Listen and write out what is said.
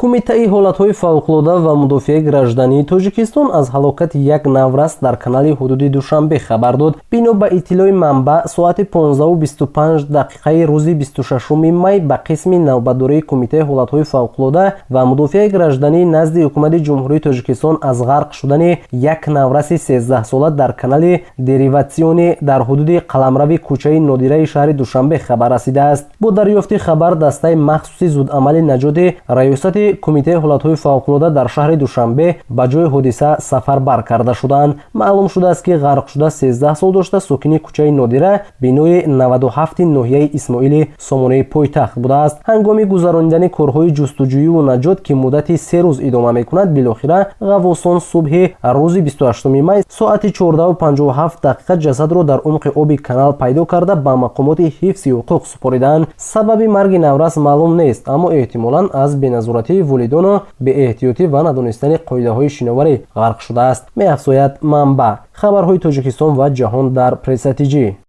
Кумитаи ҳолатҳои фавқулода ва мудофиаи граждании Тоҷикистон аз ҳалокати як наврас дар канали ҳудуди Душанбе хабар дод. Бино ба иттилои манбаъ, соати 15:25 дақиқаи рӯзи 26 май ба қисми навбатдории Кумитаи ҳолатҳои фавқулода ва мудофиаи граждании назди Ҳукумати Ҷумҳурии Тоҷикистон аз ғарқ шудани як навраси 13-сола дар канали дериватсионӣ дар ҳудуди қаламрави кӯчаи Нодираи шаҳри Душанбе хабар расидааст. Бо дарёфти хабар, дастаи махсуси зудамали наҷоти раёсати Кумитаи ҳолатҳои фавқулода дар шаҳри Душанбе ба ҷои ҳодиса сафарбар карда шуданд. Маълум шудааст, ки ғарқшуда 13 сол дошта, сокини кӯчаи Нодира, бинои 97 ноҳияи Исмоили Сомонаи пойтахт будааст. Ҳангоми гузаронидани корҳои ҷустуҷӯюву наҷот, ки муддати 3 рӯз идома мекунад, билохира ғаввосон субҳи рӯзи 28 май соати 14:57 дақиқа ҷасадро дар умқи оби канал пайдо карда, ба мақомоти ҳифзи ҳуқуқ супориданд. Сабаби марги наврас маълум нест, аммо эҳтимолан аз беназоратии волидону беэҳтиётӣ ва надонистани қоидаҳои шиноварӣ ғарқ шудааст, меафзояд манбаъ. Хабарҳои Тоҷикистон ва ҷаҳон дар Пресса ТЖ.